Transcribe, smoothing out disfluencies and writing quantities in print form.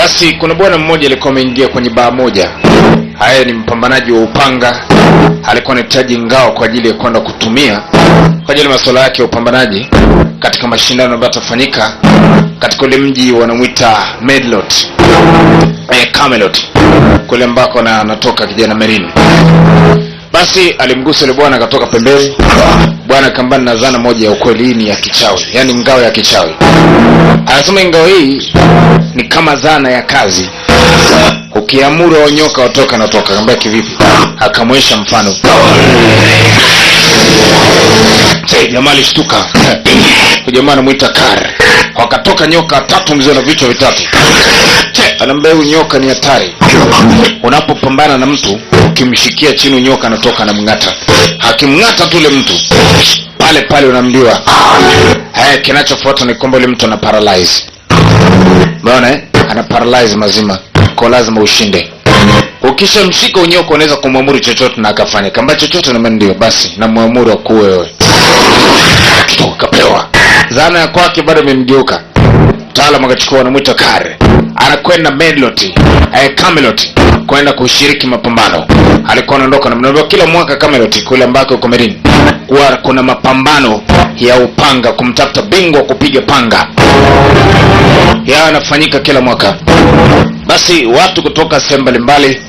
Basi kuna bwana mmoja alikuwa ameingia kwenye baa moja. Haya, ni mpambanaji wa upanga, alikuwa anahitaji ngao kwa ajili ya kwenda kutumia kwa ajili ya masuala yake ya upambanaji katika mashindano ambayo yatafanyika katika ule mji wanamwita Medlot, Camelot, kule ambako na anatoka kijana Merin. Basi alimgusa yule bwana akatoka pembeni. Bwana akambana na zana moja ya ukweli, hii ni ya kichawi, yaani ngao ya kichawi. Anasema ngao hii ni kama zana ya kazi, ukiamuru hao nyoka watoka natoka. Akamwambia kivipi? Akamwonyesha mfano. Che, jamaa alishtuka. Huyu jamaa anamuita Kar. Wakatoka nyoka tatu mzee na vichwa vitatu. Che, anaambia huyu nyoka ni hatari. Unapopambana na mtu ukimshikia chini nyoka anatoka anamng'ata. Akimng'ata tu ule mtu pale pale unaambiwa kinachofuata ni kwamba ule mtu ana paralyze. Umeona eh? Ana paralyze mazima. Kwa lazima ushinde. Ukishamshika unyoka unaweza kumwamuru chochote na akafanya. Kamba chochote na ndio basi na muamuru akuwe wewe. Kapewa. Zana ya kwake bado imemgeuka. Mtaalamu akachukua, anamwita Kar. Anakwenda Medlot, Camelot kwenda kushiriki mapambano. Alikuwa anaondoka na mnaambiwa kila mwaka Camelot kule ambako uko Merin huwa kuna mapambano ya upanga kumtafuta bingwa kupiga panga. Yao yanafanyika kila mwaka. Basi watu kutoka sehemu mbalimbali.